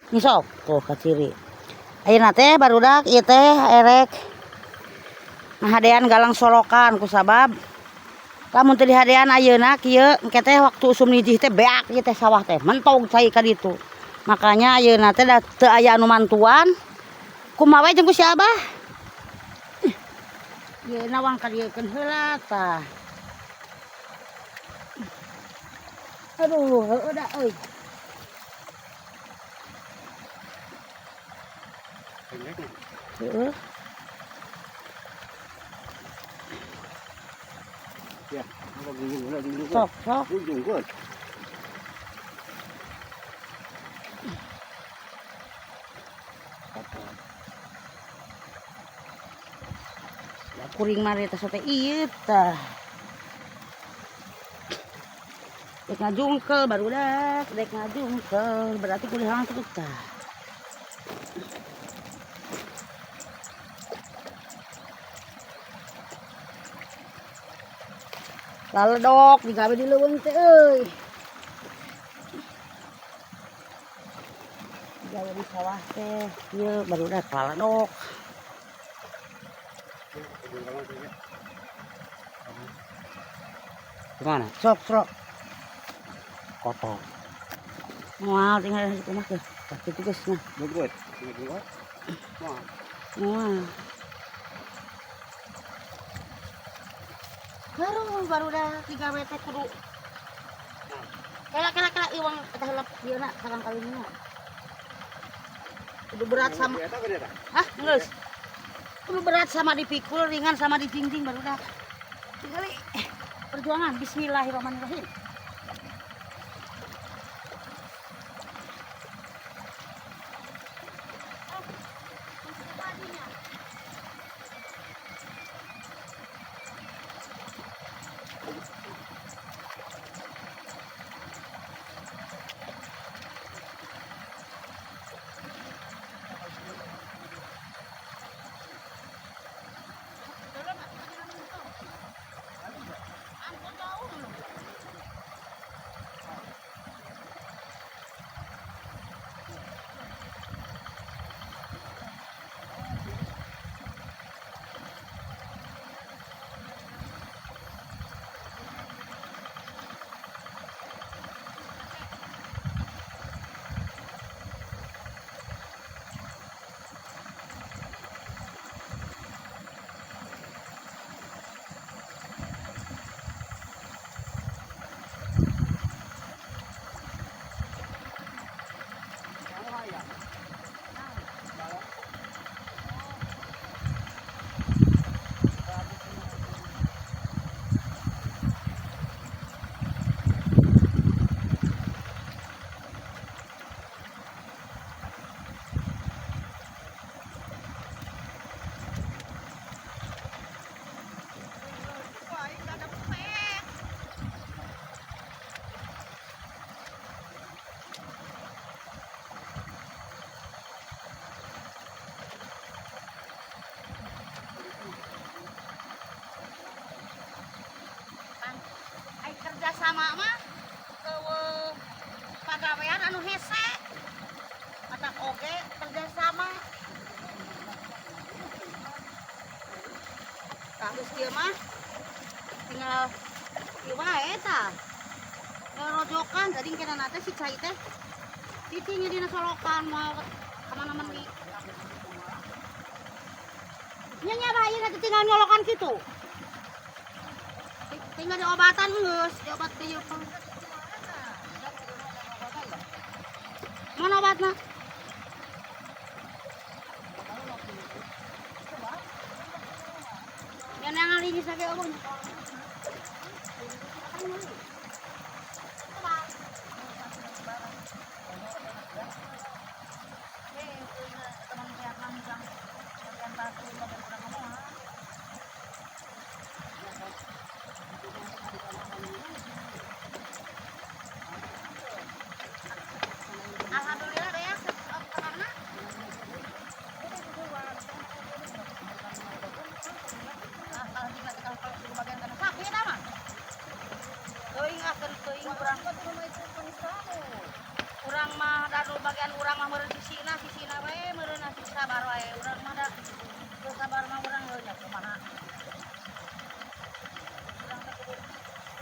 Sok tuh kaciri. Ayeuna teh barudak ieu teh erek ngahadean galang solokan kusabab lamun teu dihadean ayeuna kieu engke teh waktu usum nijih teh beak ieu teh sawah teh mentog cai ka ditu. Makanya ayeuna teh da teu aya anu mantuan kumaha we jeung ku si Abah. Ieu nawang ka dieukeun heula tah. Aduh, heueuh da euy. Heeh. Ya, Sok, sok. Kuring mah teh teh ieu tah. Dek ngajungkel barudak, dek ngajungkel, berarti kudu hang tuh tah. Laledok digawe di leuweung teh euy. Digawe di sawah teh, ieu barudak laledok. Gimana? Sok, sok. Kotor. Moal tinggal di rumah teh. Tah kitu geus nah. Bagus. Moal. Baru barudak digawe teh kudu. Kela kela kela iwang eta heula ieu na sareng kawinna. Kudu berat sama. Hah, geus. Kudu berat sama dipikul, ringan sama dijingjing barudak. Tinggali perjuangan bismillahirrahmanirrahim. Kerjasama mah eueuh pagawean anu hese matak oge kerjasama tah geus kieu mah tinggal kieu wae tah rojokan jadi kena teh si cai teh cicing dina solokan moal ka mana-mana wi nya nya bah ieu teh tinggal nyolokan kitu. Tinggal diobatan geus, diobat ke ieu. Mana obatna? Yang ngalinyis lagi eueuh. Alhamdulillah ya, karena sakit mah. Teuing ah teuing urang. Urang mah dadu bagian urang mah meureun Sisina sisina wae meureun sing sabar wae urang mah da. Teu sabar mah urang heuh nya kumaha. Urang teh kudu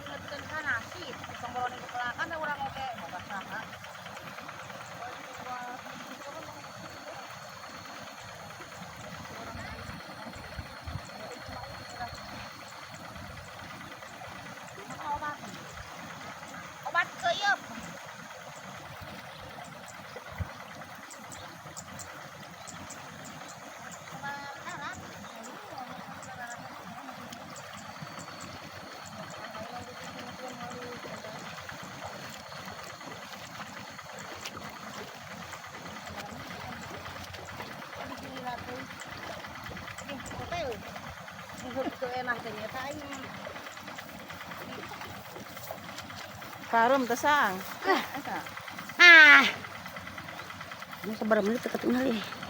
ingetkeun ka nasib, tong boroning kepelakan da urang oge boga saha. Obat. Obat keuyeup. Obat darah. Teu enak teh nya aing. Parum teh sang. Eta. Ah. Ini sabar menit teu ketinggal ih.